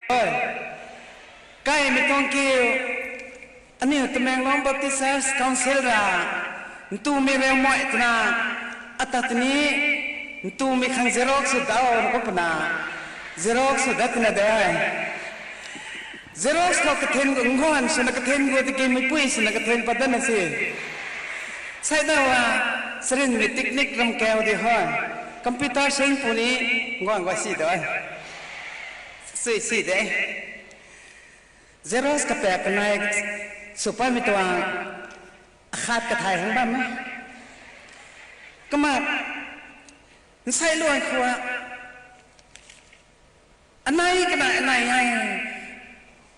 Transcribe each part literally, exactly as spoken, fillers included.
Kaimei tuang kiu, aniu Tamenglong Baptist Church Council ra, ntumei reu moi twna, ata tini, ntumei khang xerox sw dau na kum puna, xerox sw dat twna de. Xerox khou kathen gu nguan swna kathen gu tiki meipui swna kathen pat dat na si. Sai dau a, sarinmei technique ram kau di hoi. Computer sing puni, nguan gua si de. Sui si de. Xerox kapak kanei sw patmei tuang, akhat kathai hang bam e. Kumna, nsei luan khou a, anei kana anei e.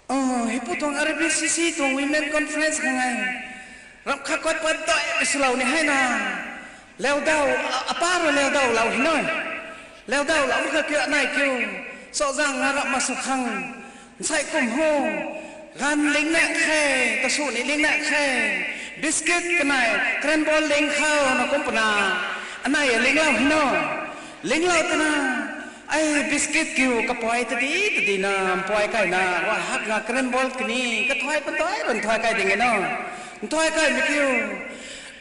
O, hei pu tuang R B C C tuang Women Conference khang e. Ram khat kuat pat dai swlou ni hei na. Leudau, a, apa rui leudau lou hei na. Leudau lou mak kha kiu anei kiu. Sozang na ram ma sw khang. Nsei kum ho. Ganv ling na khe, kasu ni ling na khe. Biscuit kanei, crayon ling khou na kum puna. Anei linglou hei na. Linglou twna, ai biscuit kiu kapui tadi tadi na, mpui kai na, wa hak nga crayon kani, kathai patui run thai kai ding e na. Nthai kaimei kiu.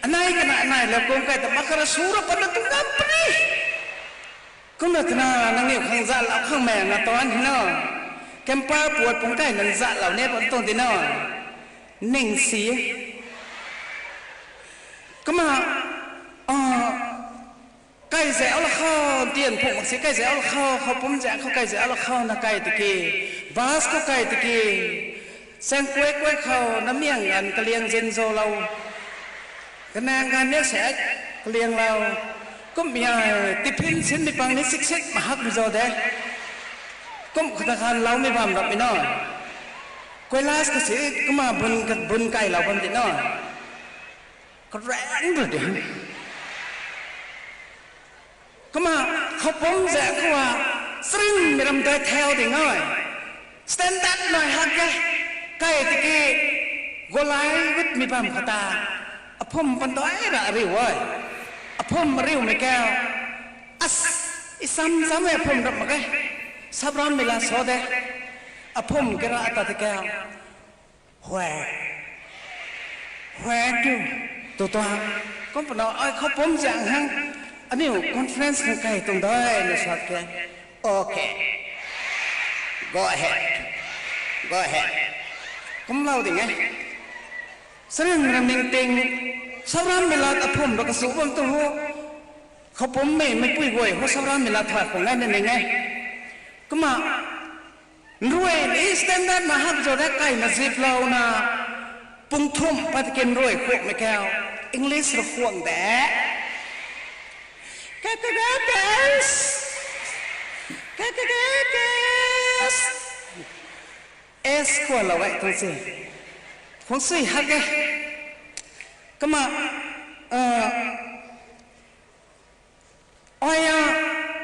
Anei kana anei lou kum kai ta makara sura pat na tu ngam puni. Kumna twna nangniw khang zat lou khang mei na tuan hei na. Camper puat pung kai nang zat lou ne pat tuang di na. Ning si. Kumna, a, kai zau la khou, tian phung mak si kai zau la khou, khou pum zau khou kai zau la khou na kai tiki. Bus khou kai tiki. Sangkuai kuai khou na miang ganv kaliang zin zolou. Kanang ganv ni se kalianglou. Kum ya, tiffin sin ni pang ni siksit mahak mi zo de. Kum khata khan loumei bam rap mi na. Koilas kasi kumna bun, bun kailou bam di na. Karang rui di. Kumna, khou pum zau khou a, sarinmei ram dai thau ding e. Standard nai hak e. Kai tiki, golai gutmei bam khata. Aphum pan dai ra ariu e. Aphum ariumei kau. As, isam sam e aphum rap mak ge. Sabram mei la so de. Aphum kira ata ti kau. Where? Where to? Tu tuang. Kum puna, ai khou pum zang hang. Aniu conference khang kai tuang dai na sat ke. Okay. Go ahead. Go ahead. Kumlou ding e. Sarin ram ning ting. Sabram mei lat aphum ra kasu bam tu ho. Khou pum mei meipui guay ho sabram mei lat thai khou ngai na ning e. Kumna, nruai ni standard na hak zo de kai na zip lou na, pung thum pat kin nruai khuakmei kau, English ra khuang de. Kakagas. Kakagas. S khuan lou e tuang si. Khuang sui hak e. Kumna, a, ai a,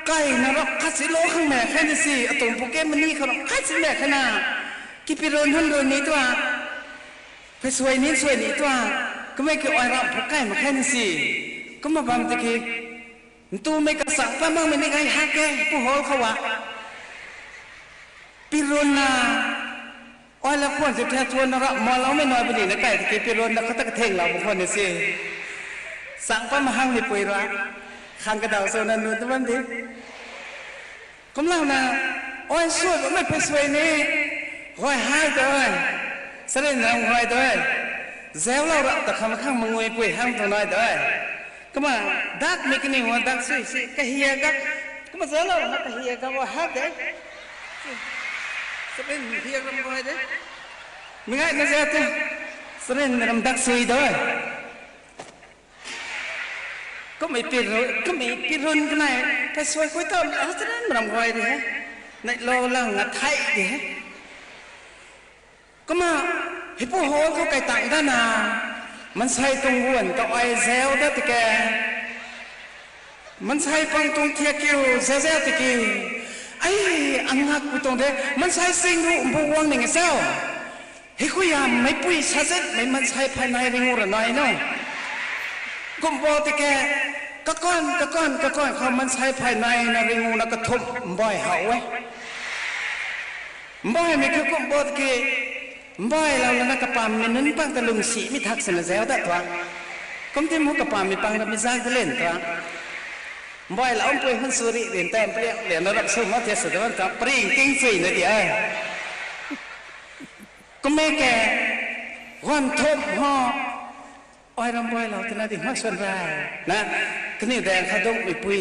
kai na rap khat si lou khang mei khe ni si, atuang puke mani khou rap khat si mei khe na. Kipi run hun run ni tua. Pheisuai ni suai ni tua. Kumna ki ai rap phu kai mak khe ni si. Kumna bam tiki. Ntumei kasang pa makmei ni kai hak e, pu hall khou a. Pirun na, ai la khuan si the thuan na rap ma loumei nai puni na kai tiki pirun na khou ta katheng lou pu khuan ni si. Sang pa mahang ni pui ra. Khang kadaw sw na nu tu bam di. Kumlou na, ai suai bammei pheisuai ni, gay hei tu e, sarin ram gay tu e, zaulou rap ta kham khang manguipui hang tu nai tu e. Kumna, dakmei kaniw a dak sui si, kahia gak, kumna zaulou na kahia gak o hak de. Sarin hia ram gay de. Mei gay na zau tu, sarin ram dak sui tu e. Kumna pirun, kumna pirun kanei, pheisuai kui ta, a, sarin ram gay de he. Nai lou lang a thei de he. Kumna, hei pu hall khou kai tang dana, mansei tuang guan ta ai zau dat tike. Mansei pang tuang thiak kiu zau zau tiki. Ai, angak pu tuang de, mansei sing ru mbu guang ning e sao. Hei khou a meipui sazatmei mansei phay nai ringu ra nai na. Kum bo tike, kakan, kakan, kakan khou mansei phay nai na ringu na kathumh mbai how e. Mbaimei khou kum bo ki, mbai lou lana kapammei nunc pang ta lungsimei thak sina zau dat tuang. Kum ti mu kapammei pang ramei zak de len tuang. Mbai lou mpui hun suri rin tei mpli lian na rap sw ma the sa da ban ta pring ting chui na di ai. Kum e ke, guan thum ho, ai ram mbai lou tina di ma swan rai. Na, kaniw daeng kha dungmei pui,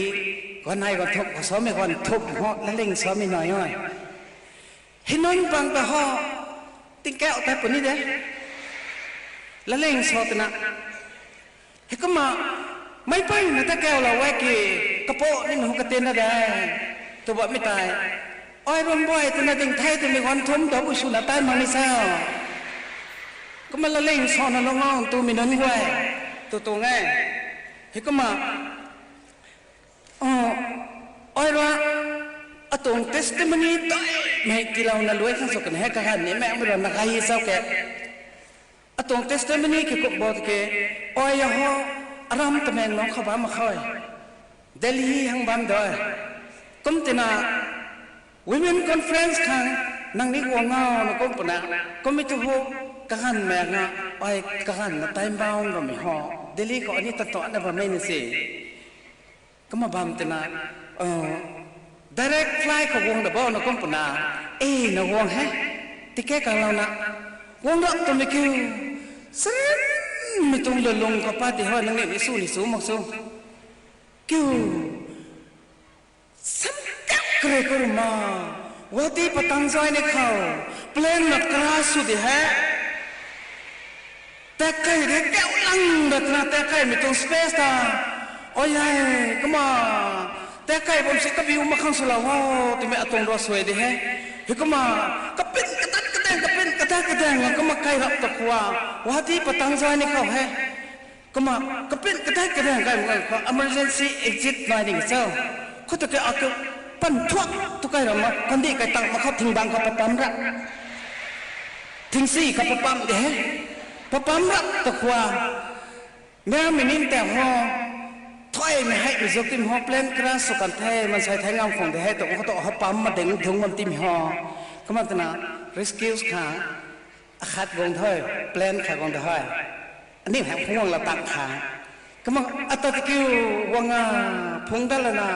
guan nai guan thum, guan samei guan thum ho, laling samei nai oi. Hei nunc pang ta ho, tingkauh ta puni de. Laling sa tina. Heikumna, meic pui na ta kaulou e ki, kapu ni hu katin na de. Tu bammei tei. Ai ram mbai tina ding thei twmei guan thum ta bui swna tai mak ni sa. Kumna laling sa na lung ngau twmei nunc guay. Tu tuang e. Heikumna, ai rui, atuang testimony tei mei tiilouna luai khang sw kan hei kaganv ni mei mei rui na gay chau ke. Atuang testimony ki kum bo tiki, ai ya ho, aram Tamenglong khou bam mak khe. Delhi hang bam de. Kum tina, Women Conference khang, nang ni guang ngau na kum puna, kum mi tu ho, kaganv mei nga, ai kaganv na time bound bammei ho, Delhi khou ani ta tuanna bammei na si. Kumna bam tina, direct flight khou guang da bou na kum puna, e na guang he, ticket kang louna, guang rap twmei kiu, sarinmei tuang lulung khou pat di ho, nang ni ni su ni su mak su. Kiu, sam kak kare khou rui ma, Guwahati patang zay ni khou, plane na crash sw di he. Tek kai de kau lang da twna tek kaimei tuang space ta. Oi hei, kumna. Tek kai bam si kabiu mak khang swlou ho, twmei atuang rui suai di he. Hei kumna, kapin kadat kadaeng, kapin kadat kadaeng, kumna kai rap ta khou. Guwahati patang zay ni khou he. Kumna, kapin kadat kadaeng kai mak khou, emergency exit nai ding cho. Khou ta ke aku pan thuak tu kai rap ma, kandih kai tang mak khou thing bang khou papam rap. Thingsi khou papam de he. Papam rap ta khou. Meimei nin ta ho. Thuaimei hei mei zuk tim ho plane crash sw kan the, mansei thei ngam khang de he, tu khou tu ho pam ma ding dung ngam tim ho. Kumna twna rescue kha. Akhat guang the, plane kha guang de he. Aniu hei phungc guang la tang kha. Kumna ata tiki guang a, phungc dat lana,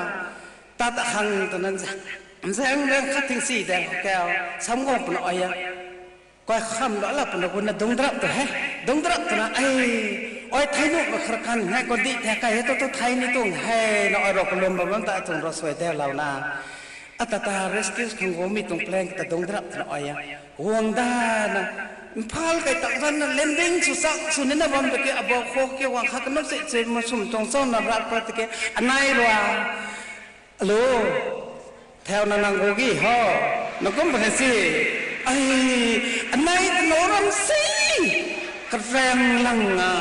tat akhang twna, nzang rang khat thingsi de kau, sam guang puna ai a. Kai kham lo la puna guna dungc drap tu he. Dungc drap twna ai, ai thei nuh ma khar kan he, kandih the kai he tu tu thei ni tuang he, na ai rui kalum bam bam ta atuang rui suai de louna. Ata ta rescue khang guangmei tuang plane ta dungc drap twna ai a. Guang dana, Imphal kai tak zanna landing sw chak sw nina bam tiki abou khou ke guang khat kanap se se masum tuang chau na rat pat tiki anai rui. Alo, thauna nang guang gi ho, na kum puni si, ai, anai tano ram si, karang lang a,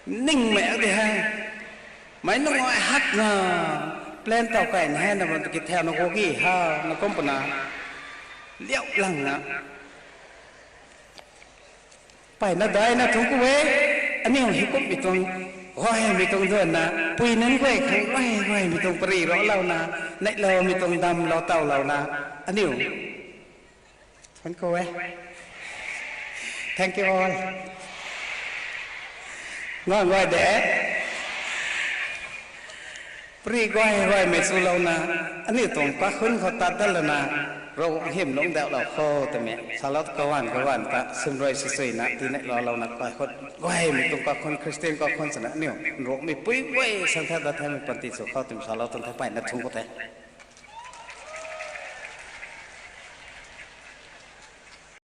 ningmei di he, mei nungai hakna, plane taw kaina he, na bam tiki thauna guang gi ha, na kum puna, liau lang a. Mpeyna daina thungc ku e, aniu hei kummei tuang, gaymei tuang duanna, pui nunc guay khang gay gaymei tuang pary raclouna, neihloumei tuang damlou tawlouna, aniu. Thungc ku e. Thank you all. Ngan guay de. Pary guay gaymei swlouna, aniu tuang kakhun khou tat dat lana, Ravguangc hym lungc dauhlou kho twmei salou kaganv kaganv ta simrui swsuina tiinei lalouna kakhun gaymei tuang kakhun Christian kakhun swna aniu Nruangmei pui guay sangtha dat thaymei panty sw khou twmei salou tuang the. Mpeyna thungc ku the.